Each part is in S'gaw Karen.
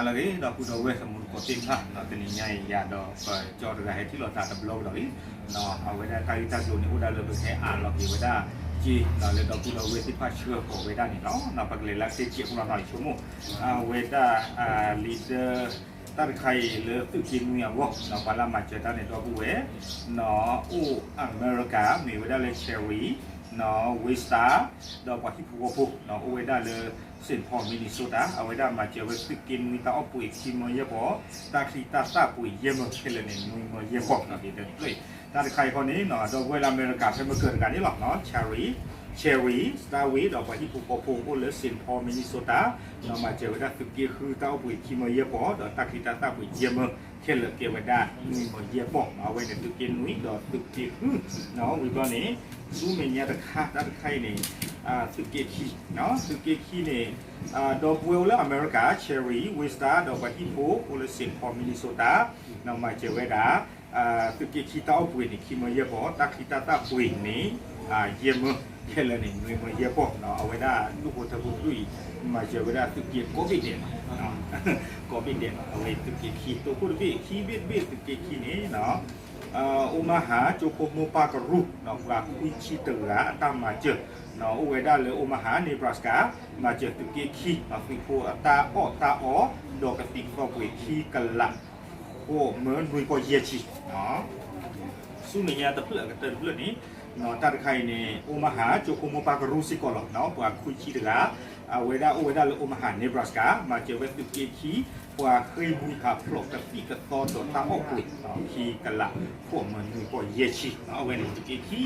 လၢအဂ့ၤ ဒီပုၢ်ဒီဝဲၢ်တံၤသကိးသ့ၣ်တဖၣ်, တနံၤညါအံၤ ယၤဒီးပကၠီတဂၤဟဲထံၣ်လိာ်သးတဘျီကဒီးလံ. အဝဲဒၣ်တၢ်ဂ့ၢ်တၢ်ကျိၤန့ၣ် အိၣ်ဒၣ်လၢပကဟဲအးလီၤက့ၤဝဲဒၣ်စ့ လၢဒီပုၢ်ဒီဝဲၢ်သ့ၣ်တဖၣ်ဆှၢဃီၤဝဲဒၣ်န့ၣ်လီၤ. ပကလဲၤလၢသ့ၣ်ကဲးဖိလီၤနီၤ ယဆိကမိၣ် အဝဲဒၣ် လံာ်ဒၢ တၢ်တခါအံၤလၢသုးက့နွံအဂီၢ် ပှၤလၢမၤစၢၤတၢ်န့ၣ် ဒီပုၢ်ဝဲၢ် အိၣ်အမဲရကၤ မ့ၢ်ဝဲဒၣ်လၢ Cheri, Wista, ဒီးပှၤဟံၣ်ဖိဃီဖိ အိၣ်ဝဲဒၣ်လၢ Saint Paul Minnesota အဝဲဒၣ်မၤစၢၤဝဲသုးက့နွံတၢ်အီၣ်ပှ့ၤခံမၢယဲၢ်ပီၢ်, တၢ်ချံတၢ်သၣ်ပှ့ၤယဲၢ်မၢ ခဲလၢာ်န့ၣ် နွံမၢယဲၢ်ပီၢ် ဒ်တဖျၢၣ်အံၤ. တၢ်တခါအံၤဃီန့ၣ် ဒီပုၢ်ဝဲၢ်လၢအမဲရကၤဖဲမကၢၤတဂၤန့ၣ်လီၤ Cheri, Cheri Starway ဒီးပှၤဟံၣ်ဖိဃီဖိအိၣ်လၢ Saint Paul Minnesota မၤစၢၤဝဲဒၣ်သုးက့ဃုတၢ်အီၣ်ပှ့ၤခံမၢယဲၢ်ပီၢ် ဒီးတၢ်ချံတၢ်သၣ်ပှ့ၤယဲၢ်မၢ ခဲလၢာ်ကဲဝဲဒၣ်နွံမၢယဲၢ်ပီၢ်. အဝဲန့ၣ်သုးက့နွံဒီးသုးက့ဃု ဝံၤဘျီန့ၣ် ဆူမဲာ်ညါတခါ တၢ်တခါအံၤန့ၣ် သုးက့ခံ, သုးက့ခံန့ၣ် ဒီပုၢ်ဝဲၢ်အိၣ်လၢအမဲရကၤ Cheri, Wista ဒီးပှၤဟံၣ်ဖိအိၣ်လၢ Saint Paul Minnesota မၤစၢၤဝဲဒၣ် သုးက့ခံတၢ်အီၣ်ပှ့ၤန့ၣ် ခံမၢယဲၢ်ပီၢ်, တၢ်ချံတၢ်သၣ်ပှ့ၤန့ၣ် ယဲၢ်မၢ, ခဲလၢာ်န့ၣ် နွံမၢယဲၢ်ပီၢ်. အဝဲဒၣ်ဒူၣ်ဖိထၢဖိတဒူၣ်အံၤ မၤစၢၤဝဲဒၣ်သုးက့ကိးဘ့ၣ်ဒဲးလီၤ, ကိးဘ့ၣ်ဒဲးလီၤ. အဝဲသုးက့ခံ တိခိၣ်တဘ့ၣ် ခံဘ့ၣ်တဘ့ၣ်သုးက့ခံန့ၣ် အိမၤဟး ကၠိဖိမိၢ်ပၢ်ကရူၢ် ပှၤခွံဆံတဂၤအတၢ်မၤစၢၤ အိၣ်ဝဲဒၣ်လၢ Omaha Nebraska မၤစၢၤသုးက့ခံ သုးဖိအတၢ်အီၣ်တၢ်အီ ဒီးကသံၣ်ကသီပှ့ၤခံကလး ဃိးမၢနွံပီၢ်ယဲၢ်ဆံ ဆူမဲာ်ညါတဖျၢၣ်အကတၢၢ်တဖျၢၣ်န့ၣ် တၢ်တခါအံၤန့ၣ် အိမၤဟး ကၠိဖိမိၢ်ပၢ်ကရူၢ်စ့ၢ်ကီးလီၤ. ပှၤခွံဆံတဂၤ အဝဲဒၣ်အိၣ်ဝဲဒၣ်လၢ Omaha Nebraska မၤစၢၤဝဲသုးက့ခံ ပှၤဃ့ၢ်မှံဟးဖျိးကသံၣ်ကသီဒီးတၢ်အီၣ်ပှ့ၤ ခံကလး ဃိးမၢနွံပီၢ်ယဲၢ်ဆံ အဝဲန့ၣ်သုးက့ခံ.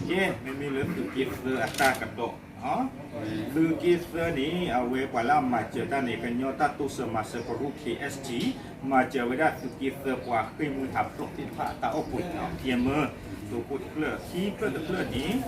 ကဲ မ့မ့ၢ်လၢသုးက့သၢအတၢ်ကဒီး သုးက့သၢန့ၣ် အဝဲပှၤလၢအမၤစၢၤတၢ်န့ၣ် ကညီတၢ်တိစၢၤမၤစၢၤကရူၢ် K S T မၤစၢၤဝဲဒၣ်သုးက့သၢပှၤဃ့ၢ်မှံဟးဖျိးသ့ၣ်တဖၣ်အတၢ်အီၣ်ပှ့ၤ ယဲၢ်မၢ, သုးခိၣ်တဖျၢၣ် ခံဖျၢၣ်တဖျၢၣ်န့ၣ်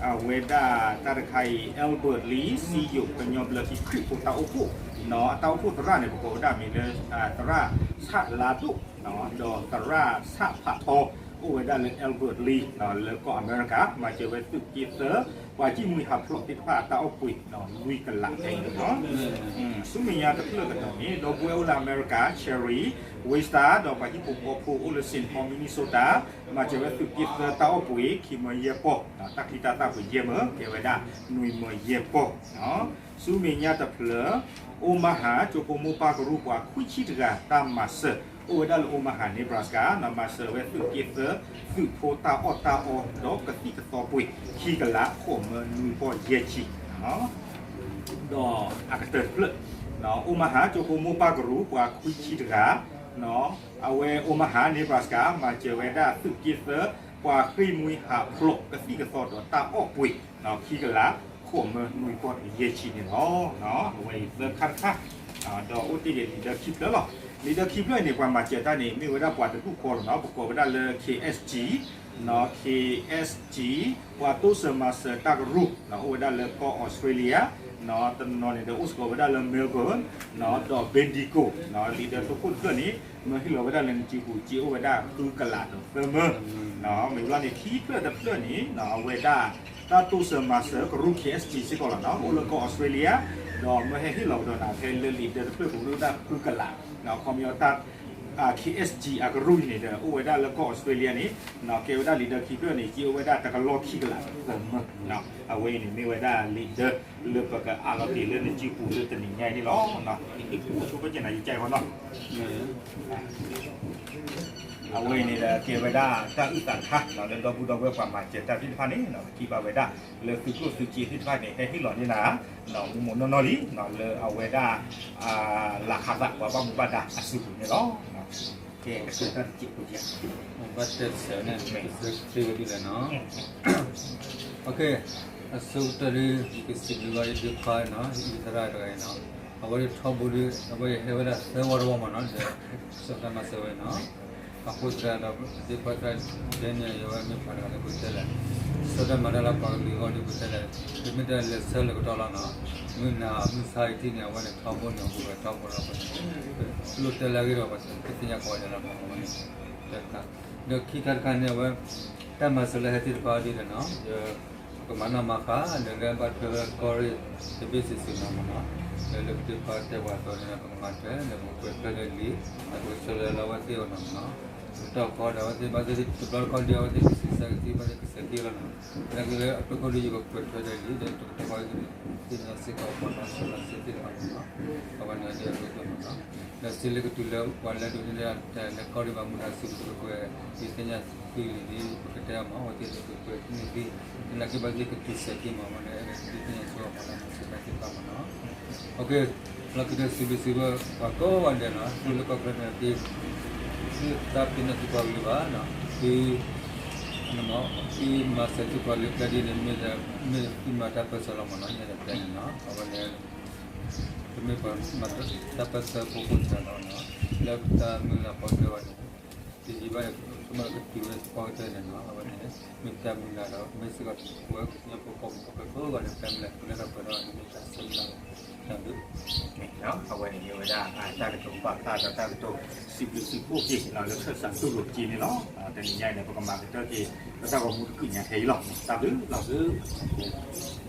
အဝဲဒၣ်တၢ်တခါအံၤ Albert Lee စံယိၣ် ကညီဘျၢထံခရံာ်ဖိတၢ်အိၣ်ဖှိၣ် အတၢ်အိၣ်ဖှိၣ်သရၣ်န့ၣ် ပကိးဝဲဒၣ်မ့ၢ်လၢ သရၣ်ဆၣ်လါဒိၣ် ဒီးသရၣ်ဆၣ်ဖးထီ အိၣ်ဝဲဒၣ်လၢ Albert Lee လၢကီၢ်အမဲရကၤ မၤစၢၤဝဲသုးက့သၢ ပှၤဃ့ၢ်မှံဟးဖျိးသ့ၣ်တဖၣ်အတၢ်အီၣ်ပှ့ၤ လွံၢ်ကလးန့ၣ်လီၤ. ဆူမဲာ်ညါတဖျၢၣ်ကဒီးန့ၣ် ဒီပုၢ်ဝဲၢ်အိၣ်လၢအမဲရကၤ Cheri, Wista ဒီးပှၤဟံၣ်ဖိဃီဖိအိၣ်လၢ Saint Paul Minnesota မၤစၢၤဝဲသုးက့သၢတၢ်အီၣ်ပှ့ၤ ခံမၢယဲၢ်ပီၢ် တၢ်ချံတၢ်သၣ်ပှ့ၤယဲၢ်မၢ ကဲဝဲဒၣ် နွံမၢယဲၢ်ပီၢ် ဆူမဲာ်ညါတဖျၢၣ် အိမၤဟး ကၠိဖိမိၢ်ပၢ်ကရူၢ်ပှၤခွံဆံတဂၤတၢ်မၤစၢၤ အိၣ်ဝဲဒၣ်လၢ Omaha Nebraska မၤစၢၤဝဲသုးက့သၢ သုးဖိတၢ်အီၣ်တၢ်အီ ဒီးကသံၣ်ကသီပှ့ၤ ခံကလး ဃိးမၢနွံပီၢ်ယဲၢ်ဆံ ဒီးအကတၢၢ်တဖျၢၣ် အိမၤဟး ကၠိဖိမိၢ်ပၢ်ကရူၢ်ပှၤခွံဆံတဂၤ အဝဲ Omaha Nebraska မၤစၢၤဝဲဒၣ်သုးက့သၢ ပှၤဃ့ၢ်မှံဟးဖျိးကသံၣ်ကသီဒီးတၢ်အီၣ်ပှ့ၤ ခံကလး ဃိးမၢနွံပီၢ်ယဲၢ်ဆံန့ၣ်လီၤ. အဝဲအံၤသၢခါတခါ ဒီးအိၣ်တ့ၢ်ဒံးလံာ်ဒၢခံဖျၢၣ်လီၤ. လံာ်ဒၢခံဖျၢၣ်အံၤန့ၣ် ပှၤမၤစၢၤတၢ်န့ၣ် မ့ၢ်ဝဲဒၣ်ပှၤတဒူၣ်ဃီလီၤနီၤ ပကိးဝဲဒၣ်လၢ K S G, K S G ပှၤတိစၢၤမၤစၢၤတၢ်ကရူၢ် အိၣ်ဝဲဒၣ်လၢကီၢ်အီစထြ့လယါ တနီၤန့ၣ်ဒီးအိၣ်စ့ၢ်ကီးဝဲဒၣ်လၢ Melbourne ဒီး Bendigo လံာ်ဒၢတခိၣ်တဖျၢၣ်န့ၣ် မၢဟ့ၣ်လီၤဝဲဒၣ်လၢနစုပူၤ စ့အိၣ်ဝဲဒၣ်ဃုကလးဒီးသၢမၢ မ့ၢ်ဘျီန့ၣ် ခံဖျၢၣ်တဖျၢၣ်န့ၣ် အဝဲဒၣ် တၢ်တိစၢၤမၤစၢၤကရူၢ် K S G စ့ၢ်ကီးလီၤနီၤ အိၣ်လၢကီၢ်အီစထြ့လယါ ဒီးမၢဟဲဟ့ၣ်လီၤကဒီးနၤဖဲလၢလံာ်ဒၢတဖျၢၣ်ပူၤ အိၣ်ဒၣ်ဃုကလး ခီပညီတၢ် K S G အကရူၢ်အံၤန့ၣ်ဒီး အိၣ်ဝဲဒၣ်လၢကီၢ်အီစထြ့လယါန့ၣ် ကဲဝဲဒၣ်လံာ်ဒၢခံဖျၢၣ်န့ၣ် စ့အိၣ်ဝဲဒၣ်တကလီၢ်ခံကလးသၢမၢ အဝဲအံၤန့ၣ်မ့ၢ်ဝဲဒၣ်လံာ်ဒၢလၢပကအးလီၤက့ၤလၢနစုပူၤလၢတနံၤညါအံၤန့ၣ်လီၤ. အဝဲအံၤန့ၣ်ဒီးကဲဝဲဒၣ်တၢ်အုၣ်သးခါ လၢဒီပုၢ်ဒီဝဲၢ်ပှၤမၤစၢၤတၢ်သ့ၣ်တဖၣ်န့ၣ် ပထံၣ်ဘၣ်ဝဲဒၣ် လၢသုးကျိၣ်သုးစ့သ့ၣ်တဖၣ်န့ၣ် ဟဲဟ့ၣ်လီၤန့ၢ်နၤ မူမူနီၢ်နီၢ်လံ လၢအဝဲဒၣ် လၤခးသးပှၤဘၣ်မူဘၣ်ဒါအစုပူၤန့ၣ်လီၤ. ကဲ ကဲတၢ်တစဲးဖိကဲ ဘၣ်တဲစဲးန့ၣ် စဲးဝဲဒ်လဲၣ်နီၤ အဆိကတၢၢ်ဒ် ယကစံးဘျုးဘၣ်ယဒုးခွါနီၤ ယသရၣ်တဂၤအံၤနီၤ အဝဲဒၣ်ထီဘိဒ် အဝဲဟဲဝဲဒၣ်သၢဝီတဝီမးနီၤ ဒီး စီၤတၢ်မၤစၢၤဝဲနီၤ အဃိသတးဒီး ဒုးခွါသရၣ် Daniel ယဝဲမ့ၢ်ပှၤတဂၤလၢပတဲလဲၣ် စီၤတၢ်မၤတၢ်လၢပှၤကလုာ်အဂီၢ်ဒ်ပတဲလဲၣ် ပမ့ၢ်တဲလဲၤဆၢလၢကတီၢ်လီၤနီၤ မုၢ်နၤမုၢ်ဆါအံၤထံၣ်န့ၣ် အဝဲန့ၣ်ထီဘိန့ၣ် အဘူးဝဲထီဘိလီၤ ပလိၣ်တဲလၢအဂ့ၢ်ဒီး ပသ့ၣ်ညါကိးဂၤဒဲးလီၤ ပှၤမၤန့ၣ် တခါ ဒီးခံခါတခါန့ၣ် အဝဲ တၢ်မၤစၢၤလၢဟဲသ့ၣ်တဖၣ်ဒ်လဲၣ်နီၤ ယ ပကမၤနီၣ်မၤဃါ ဒီးလၢဘၣ်ထွဲဝဲကီၢ်ရ့ၣ် တဘ့ၣ်စုာ်စုာ်နီၤမးနီၤ လၢပတပာ်တဲပှၤအသိးန့ၣ် ပကမၤထွဲလၢပကကွဲးထွဲဒီးလံာ် ဒီးပကဆီၣ်လီၤလၢအဝဲသ့ၣ်အအိၣ်နီၤမနီၤ, တကတီၢ်ဃီဒီးအဝဲသ့ၣ်ဘၣ်သ့ၣ်တဘျီတခီဒီး အဝဲသ့ၣ်ကစံးဆၢကသံ ဘၣ်သ့ၣ်ကစဲးသံလီၤနီၤ, သနာ်က့လၢအဖီခိၣ်ဒီး ယကကွဲးထွဲဒီးလံာ် ဒီးတကတီၢ်ဃီ သ့ၣ်ညါစ့ၢ်ကီးပှၤနီၢ်ဆၢလီၤစ့သ့ၣ်တဖၣ်နီၤ, အဝဲန့ၣ်ဒီးအဝဲသ့ၣ်မနီၤ, ဒီးစ့လၢကတုၤလၢပှၤလၢဒိးန့ၢ် လဲၤခီဒံးဘၣ်မူဒါစံးဘျုးကကွဲး ဒ်သ့ၣ်ညါသုလံာ်ဒ် ပကတဲအမး အဝဲသ့ၣ်ဒီးကကွဲးန့ၢ်သု, သနာ်က့ဘၣ်သ့ၣ်ကတုၤဆဲးသံမး အဝဲန့ၣ် အဲၣ်ဒိးဒုးသ့ၣ်ညါဆိပှၤနီၢ်ဆၢသ့ၣ်တဖၣ်မနီၤ, လီၢ်ခံဒီးစံးဘျုးစံးဘျုးပှၤကိးဂၤဒဲးနီၤ, သုလၢကီၢ်ချၢန့ၣ် သုသးပ့ၤနီၣ်သုပှၤကလုာ်ဘၣ်, သု သုမၤစၢၤသုပှၤကလုာ်ကျဲဒ်န့ၣ် မ့ၢ်သုမၤတၢ်ပၢၢ်ဆၢလီၤမနီၤ, ယအဲၣ်ဒိးတဲန့ၣ်နီၤ, အဝဲန့ၣ် ပမ့ၢ်ပှၤမၤတၢ်ပၢၢ်ဆၢဖိကိးဂၤဒဲးနီၤ, လၢပတၢ်မုၢ်လၢ်ပီၣ်တဲဝဲန့ၣ် တယံာ်ဘၣ်န့ၣ် ပမ့ၢ်ကတုၤဝဲသပှၢ်ကတၢၢ်န့ၣ်နီၤ, အဝဲန့ၣ် မ့ၢ်ပတၢ်မုၢ်လၢ်ဒီး မ့ၢ်စ့ၢ်ကီးပဝဲကညီဖိကီၢ်ဖိကိးဂၤဒဲး ပတၢ်မုၢ်လၢ် ပလၢတၢ်ပှဲၤဒီး မ့ၢ်တၢ်ဆၢမုၢ်လၢ် တၢ်ဘျုး အဝဲန့ၣ်မ့ၢ်ဝဲဒၣ် တၢ်ကတိၤပာ်ဖျါဒီးတၢ်ကတိၤစံးဘျုးစံးဖှိၣ်က့ၤလၢဆၢစးတူၢ်လိာ်က့ၤန့ၣ်လီၤ. တနံၤညါအံၤန့ၣ် ပကမၤကတၢၢ်က့ၤ ပတၢ်ဂီၤမူတကုၢ်ညါခဲအံၤလီၤ. တၢ်ဘျုးလီၤသု